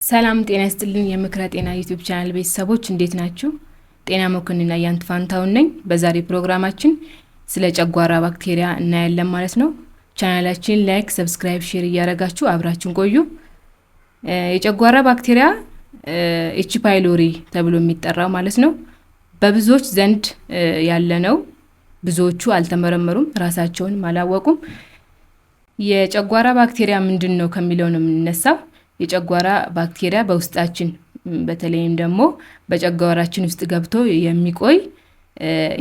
ሰላም ጤና ይስጥልን። የምክረ ጤና YouTube channel ቤተሰቦች እንዴት ናችሁ? ጤና መኮንን አያንት ፋንታውን ነኝ። በዛሬ ፕሮግራማችን ስለ ጨጓራ ባክቴሪያ እናያለን ማለት ነው። ቻናላችን like፣ subscribe፣ share እያደረጋችሁ አብራችሁን ቆዩ። የጨጓራ ባክቴሪያ H. pylori ተብሎ የሚጠራው ማለት ነው በብዙዎች ዘንድ ያለ ነው። ብዙዎቹ አልተመረመሩም፣ ራሳቸውንም አላወቁም። የጨጓራ ባክቴሪያ ምንድን ነው ከሚለው ነው የምንነሳው። የጨጓራ ባክቴሪያ በውስጣችን በተለይም ደግሞ በጨጓራችን ውስጥ ገብቶ የሚቆይ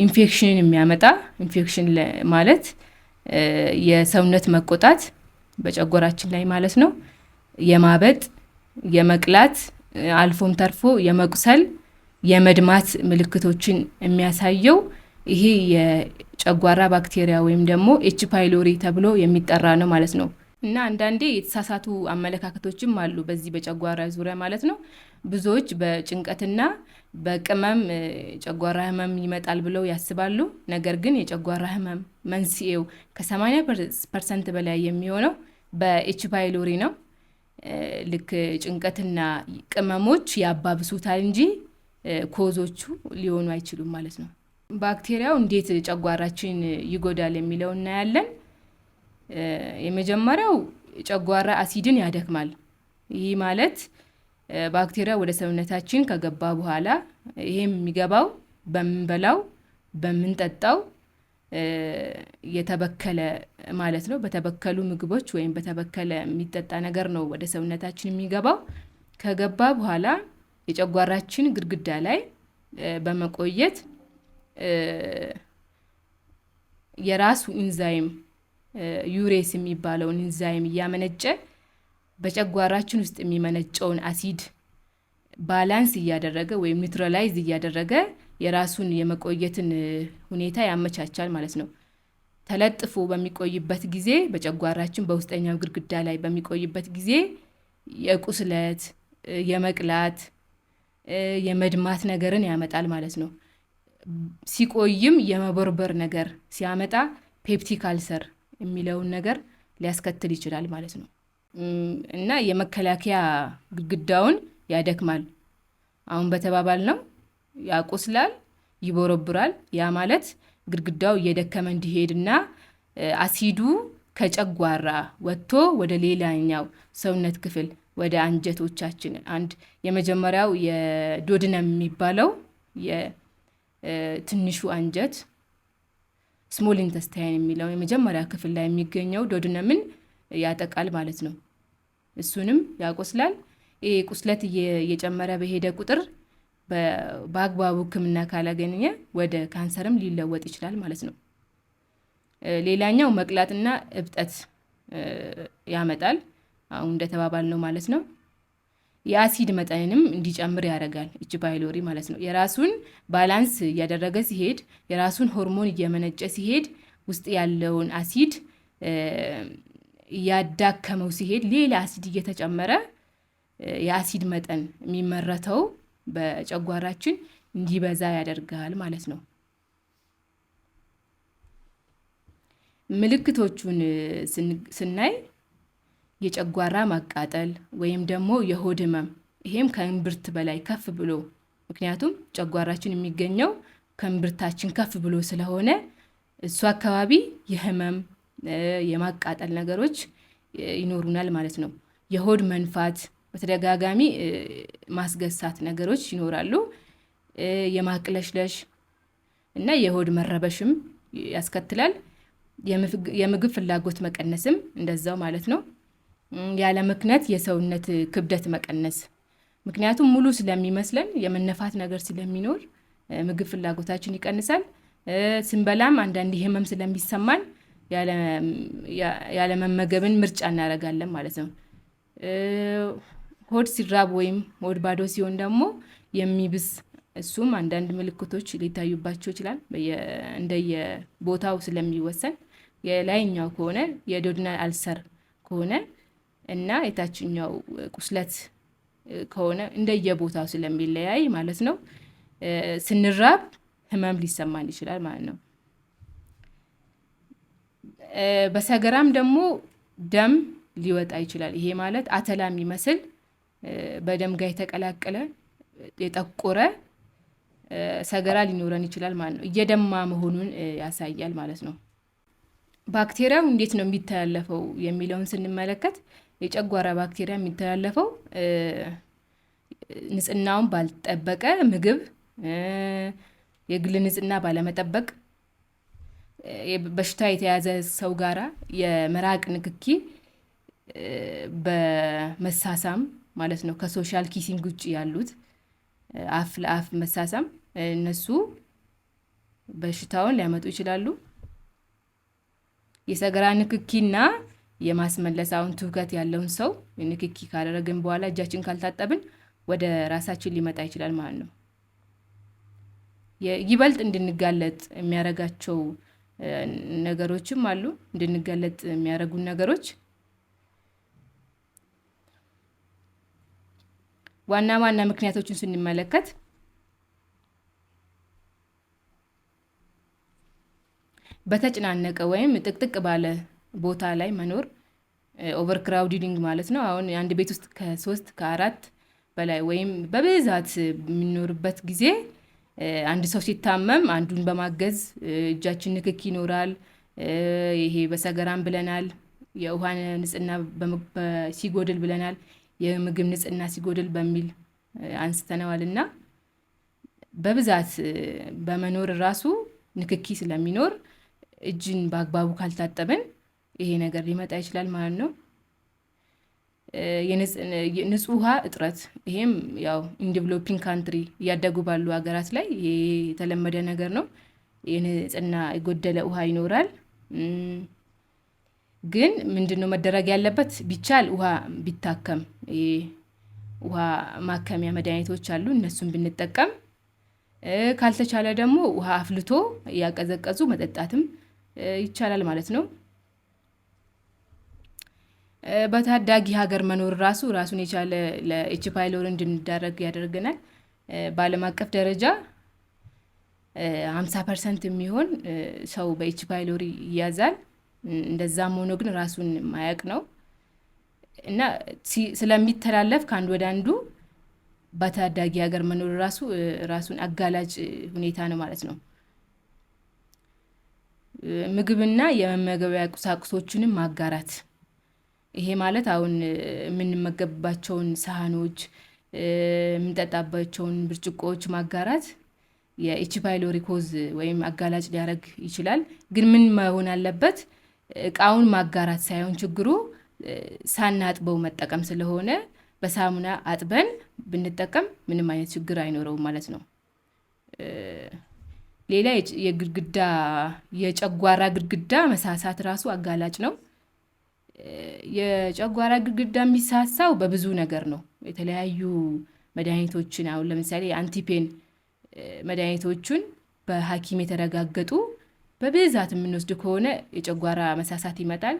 ኢንፌክሽንን የሚያመጣ፣ ኢንፌክሽን ማለት የሰውነት መቆጣት በጨጓራችን ላይ ማለት ነው፣ የማበጥ፣ የመቅላት፣ አልፎም ተርፎ የመቁሰል፣ የመድማት ምልክቶችን የሚያሳየው ይሄ የጨጓራ ባክቴሪያ ወይም ደግሞ H. pylori ተብሎ የሚጠራ ነው ማለት ነው። እና አንዳንዴ የተሳሳቱ አመለካከቶችም አሉ በዚህ በጨጓራ ዙሪያ ማለት ነው። ብዙዎች በጭንቀትና በቅመም ጨጓራ ህመም ይመጣል ብለው ያስባሉ። ነገር ግን የጨጓራ ህመም መንስኤው ከ80% በላይ የሚሆነው በ H. pylori ነው። ልክ ጭንቀትና ቅመሞች ያባብሱታል እንጂ cause ኦቹ ሊሆኑ አይችሉም ማለት ነው። ባክቴሪያው እንዴት ጨጓራችን ይጎዳል የሚለው እናያለን። የመጀመሪያው ጨጓራ አሲድን ያደክማል። ይህ ማለት ባክቴሪያ ወደ ሰውነታችን ከገባ በኋላ ይሄም የሚገባው በምንበላው፣ በምንጠጣው የተበከለ ማለት ነው። በተበከሉ ምግቦች ወይም በተበከለ የሚጠጣ ነገር ነው ወደ ሰውነታችን የሚገባው። ከገባ በኋላ የጨጓራችን ግድግዳ ላይ በመቆየት የራሱ ኢንዛይም urease የሚባለውን ኢንዛይም እያመነጨ በጨጓራችን ውስጥ የሚመነጨውን አሲድ balance እያደረገ ወይም neutralize እያደረገ የራሱን የመቆየትን ሁኔታ ያመቻቻል ማለት ነው። ተለጥፎ በሚቆይበት ጊዜ፣ በጨጓራችን በውስጠኛው ግድግዳ ላይ በሚቆይበት ጊዜ የቁስለት፣ የመቅላት፣ የመድማት ነገርን ያመጣል ማለት ነው። ሲቆይም የመቦርበር ነገር ሲያመጣ peptic ulcer የሚለውን ነገር ሊያስከትል ይችላል ማለት ነው። እና የመከላከያ ግድግዳውን ያደክማል። አሁን በተባባልነው ያቆስላል፣ ይቦረብራል። ያ ማለት ግድግዳው እየደከመ እንዲሄድና አሲዱ ከጨጓራ ወጥቶ ወደ ሌላኛው ሰውነት ክፍል ወደ አንጀቶቻችን፣ አንድ የመጀመሪያው የ duodenum የሚባለው የትንሹ አንጀት small intestine የሚለው የመጀመሪያ ክፍል ላይ የሚገኘው duodenum ን ያጠቃል ማለት ነው። እሱንም ያቆስላል። ይህ ቁስለት እየጨመረ በሄደ ቁጥር በአግባቡ ሕክምና ካላገኘ ወደ ካንሰርም ሊለወጥ ይችላል ማለት ነው። ሌላኛው መቅላጥና እብጠት ያመጣል። አሁን እንደተባባልነው ማለት ነው። የአሲድ መጠንንም እንዲጨምር ያደርጋል H. pylori ማለት ነው። የራሱን balance እያደረገ ሲሄድ፣ የራሱን ሆርሞን እየመነጨ ሲሄድ፣ ውስጥ ያለውን አሲድ እያዳከመው ሲሄድ፣ ሌላ አሲድ እየተጨመረ የአሲድ መጠን የሚመረተው በጨጓራችን እንዲበዛ ያደርጋል ማለት ነው። ምልክቶቹን ስናይ የጨጓራ ማቃጠል ወይም ደግሞ የሆድ ህመም፣ ይሄም ከእምብርት በላይ ከፍ ብሎ፣ ምክንያቱም ጨጓራችን የሚገኘው ከእምብርታችን ከፍ ብሎ ስለሆነ እሱ አካባቢ የህመም፣ የማቃጠል ነገሮች ይኖሩናል ማለት ነው። የሆድ መንፋት፣ በተደጋጋሚ ማስገሳት ነገሮች ይኖራሉ። የማቅለሽለሽ እና የሆድ መረበሽም ያስከትላል። የምግብ ፍላጎት መቀነስም እንደዛው ማለት ነው። ያለ ምክንያት የሰውነት ክብደት መቀነስ፣ ምክንያቱም ሙሉ ስለሚመስለን የመነፋት ነገር ስለሚኖር ምግብ ፍላጎታችን ይቀንሳል። ስንበላም አንዳንድ ህመም ስለሚሰማን ያለመመገብን ምርጫ እናደርጋለን ማለት ነው። ሆድ ሲራብ ወይም ሆድ ባዶ ሲሆን ደግሞ የሚብስ እሱም አንዳንድ ምልክቶች ሊታዩባቸው ይችላል። እንደየቦታው ስለሚወሰን የላይኛው ከሆነ የ duodenal ulcer ከሆነ እና የታችኛው ቁስለት ከሆነ እንደየቦታው ስለሚለያይ ማለት ነው። ስንራብ ህመም ሊሰማን ይችላል ማለት ነው። በሰገራም ደግሞ ደም ሊወጣ ይችላል። ይሄ ማለት አተላ የሚመስል በደም ጋር የተቀላቀለ የጠቆረ ሰገራ ሊኖረን ይችላል ማለት ነው። እየደማ መሆኑን ያሳያል ማለት ነው። ባክቴሪያው እንዴት ነው የሚተላለፈው የሚለውን ስንመለከት የጨጓራ ባክቴሪያ የሚተላለፈው ንጽህናውን ባልጠበቀ ምግብ፣ የግል ንጽህና ባለመጠበቅ፣ በሽታ የተያዘ ሰው ጋራ የምራቅ ንክኪ፣ በመሳሳም ማለት ነው። ከ social kissing ውጭ ያሉት አፍ ለአፍ መሳሳም እነሱ በሽታውን ሊያመጡ ይችላሉ። የሰገራ ንክኪና የማስመለስ፣ አሁን ትውከት ያለውን ሰው ንክኪ ካደረግን በኋላ እጃችን ካልታጠብን ወደ ራሳችን ሊመጣ ይችላል ማለት ነው። ይበልጥ እንድንጋለጥ የሚያደርጋቸው ነገሮችም አሉ። እንድንጋለጥ የሚያደርጉን ነገሮች ዋና ዋና ምክንያቶችን ስንመለከት በተጨናነቀ ወይም ጥቅጥቅ ባለ ቦታ ላይ መኖር፣ overcrowding ማለት ነው። አሁን አንድ ቤት ውስጥ ከሶስት ከአራት በላይ ወይም በብዛት የሚኖርበት ጊዜ አንድ ሰው ሲታመም አንዱን በማገዝ እጃችን ንክኪ ይኖራል። ይሄ በሰገራም ብለናል፣ የውሃ ንጽህና ሲጎድል ብለናል፣ የምግብ ንጽህና ሲጎድል በሚል አንስተነዋል። እና በብዛት በመኖር ራሱ ንክኪ ስለሚኖር እጅን በአግባቡ ካልታጠብን ይሄ ነገር ሊመጣ ይችላል ማለት ነው። ንጹህ ውሃ እጥረት፣ ይሄም ያው in developing country እያደጉ ባሉ ሀገራት ላይ ይሄ የተለመደ ነገር ነው። የንጽህና የጎደለ ውሃ ይኖራል። ግን ምንድነው መደረግ ያለበት? ቢቻል ውሃ ቢታከም፣ ውሃ ማከሚያ መድኃኒቶች አሉ፣ እነሱን ብንጠቀም፣ ካልተቻለ ደግሞ ውሃ አፍልቶ እያቀዘቀዙ መጠጣትም ይቻላል ማለት ነው። በታዳጊ ሀገር መኖር ራሱ ራሱን የቻለ ለ H. pylori እንድንዳረግ ያደርገናል። በዓለም አቀፍ ደረጃ 50% የሚሆን ሰው በ H. pylori ይያዛል። እንደዛም ሆኖ ግን ራሱን ማያቅ ነው እና ስለሚተላለፍ ከአንድ ወደ አንዱ በታዳጊ ሀገር መኖር ራሱ ራሱን አጋላጭ ሁኔታ ነው ማለት ነው። ምግብና የመመገቢያ ቁሳቁሶችንም ማጋራት፣ ይሄ ማለት አሁን የምንመገብባቸውን ሳህኖች፣ የምንጠጣባቸውን ብርጭቆዎች ማጋራት የ H. pylori cause ወይም አጋላጭ ሊያደርግ ይችላል። ግን ምን መሆን አለበት? እቃውን ማጋራት ሳይሆን ችግሩ ሳናጥበው መጠቀም ስለሆነ በሳሙና አጥበን ብንጠቀም ምንም አይነት ችግር አይኖረውም ማለት ነው። ሌላ የጨጓራ ግድግዳ መሳሳት ራሱ አጋላጭ ነው። የጨጓራ ግድግዳ የሚሳሳው በብዙ ነገር ነው። የተለያዩ መድኃኒቶችን፣ አሁን ለምሳሌ የ anti-pain መድኃኒቶቹን በሐኪም የተረጋገጡ በብዛት የምንወስድ ከሆነ የጨጓራ መሳሳት ይመጣል።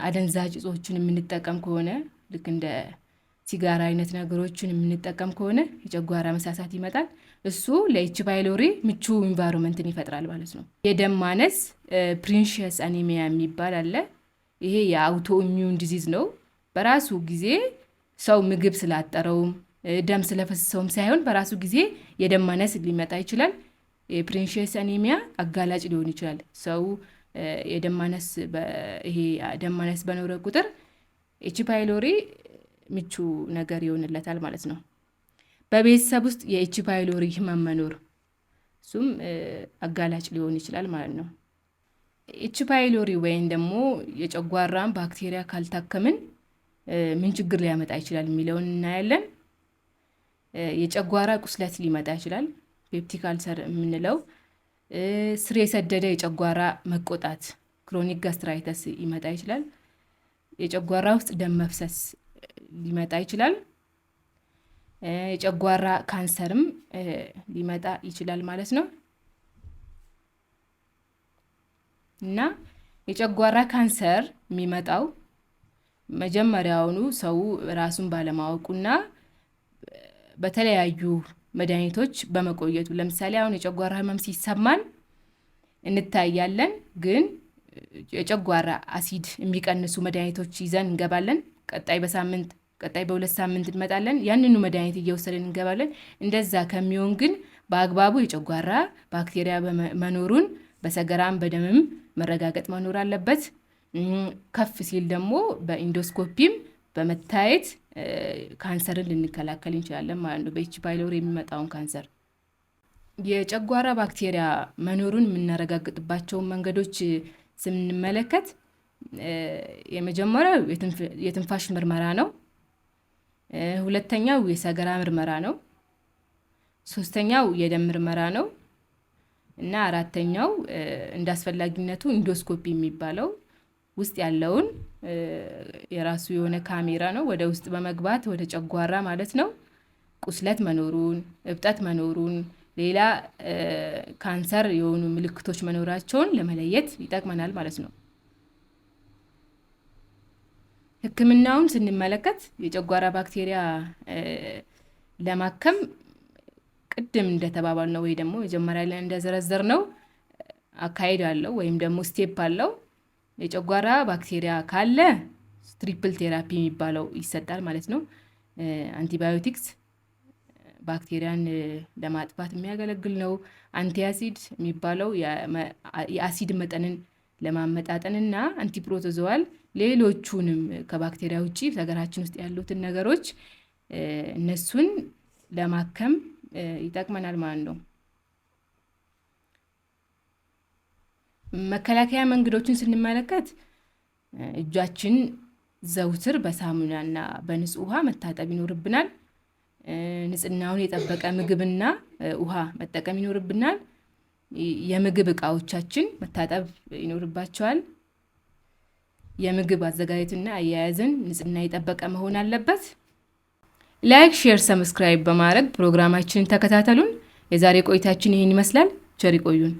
አደንዛዥ እጾችን የምንጠቀም ከሆነ፣ ልክ እንደ ሲጋራ አይነት ነገሮችን የምንጠቀም ከሆነ የጨጓራ መሳሳት ይመጣል። እሱ ለ H. pylori ምቹ environment ን ይፈጥራል ማለት ነው። የደም ማነስ፣ pernicious anemia የሚባል አለ። ይሄ የ autoimmune disease ነው። በራሱ ጊዜ ሰው ምግብ ስላጠረውም ደም ስለፈሰሰውም ሳይሆን በራሱ ጊዜ የደም ማነስ ሊመጣ ይችላል። የ pernicious anemia አጋላጭ ሊሆን ይችላል። ሰው የደም ማነስ፣ ይሄ ደም ማነስ በኖረ ቁጥር H. pylori ምቹ ነገር ይሆንለታል ማለት ነው። በቤተሰብ ውስጥ የ H. pylori ህመም መኖር እሱም አጋላጭ ሊሆን ይችላል ማለት ነው። H. pylori ወይም ደግሞ የጨጓራን ባክቴሪያ ካልታከምን ምን ችግር ሊያመጣ ይችላል የሚለውን እናያለን። የጨጓራ ቁስለት ሊመጣ ይችላል። Peptic ulcer የምንለው፣ ስር የሰደደ የጨጓራ መቆጣት፣ chronic gastritis ሊመጣ ይችላል። የጨጓራ ውስጥ ደም መፍሰስ ሊመጣ ይችላል። የጨጓራ ካንሰርም ሊመጣ ይችላል ማለት ነው። እና የጨጓራ ካንሰር የሚመጣው መጀመሪያውኑ ሰው ራሱን ባለማወቁና በተለያዩ መድኃኒቶች በመቆየቱ፣ ለምሳሌ አሁን የጨጓራ ህመም ሲሰማን እንታያለን፣ ግን የጨጓራ አሲድ የሚቀንሱ መድኃኒቶች ይዘን እንገባለን። ቀጣይ በሳምንት ቀጣይ በ2 ሳምንት እንመጣለን። ያንኑ መድኃኒት እየወሰድን እንገባለን። እንደዛ ከሚሆን ግን በአግባቡ የጨጓራ ባክቴሪያ መኖሩን በሰገራም በደምም መረጋገጥ መኖር አለበት። ከፍ ሲል ደግሞ በ endoscopy ም በመታየት ካንሰርን ልንከላከል እንችላለን ማለት ነው፣ በ H. pylori የሚመጣውን ካንሰር። የጨጓራ ባክቴሪያ መኖሩን የምናረጋግጥባቸውን መንገዶች ስንመለከት የመጀመሪያው የትንፋሽ ምርመራ ነው። ሁለተኛው የሰገራ ምርመራ ነው። ሶስተኛው የደም ምርመራ ነው እና አራተኛው እንደ አስፈላጊነቱ endoscopy የሚባለው ውስጥ ያለውን የራሱ የሆነ ካሜራ ነው። ወደ ውስጥ በመግባት ወደ ጨጓራ ማለት ነው ቁስለት መኖሩን፣ እብጠት መኖሩን፣ ሌላ ካንሰር የሆኑ ምልክቶች መኖራቸውን ለመለየት ይጠቅመናል ማለት ነው። ሕክምናውን ስንመለከት የጨጓራ ባክቴሪያ ለማከም ቅድም እንደተባባልነው ወይ ደግሞ መጀመሪያ ላይ እንደዘረዘርነው አካሄድ አለው ወይም ደግሞ step አለው። የጨጓራ ባክቴሪያ ካለ triple therapy የሚባለው ይሰጣል ማለት ነው። አንቲባዮቲክስ ባክቴሪያን ለማጥፋት የሚያገለግል ነው። antacid የሚባለው የአሲድ መጠንን ለማመጣጠን እና antiprotozoal ሌሎቹንም ከባክቴሪያ ውጭ ሰገራችን ውስጥ ያሉትን ነገሮች እነሱን ለማከም ይጠቅመናል ማለት ነው። መከላከያ መንገዶችን ስንመለከት እጃችን ዘውትር በሳሙናና በንጹህ ውሃ መታጠብ ይኖርብናል። ንጽህናውን የጠበቀ ምግብና ውሃ መጠቀም ይኖርብናል። የምግብ እቃዎቻችን መታጠብ ይኖርባቸዋል። የምግብ አዘጋጀትና አያያዝን ንጽህና የጠበቀ መሆን አለበት። Like፣ share፣ subscribe በማድረግ ፕሮግራማችንን ተከታተሉን። የዛሬ ቆይታችን ይህን ይመስላል። ቸር ይቆዩን።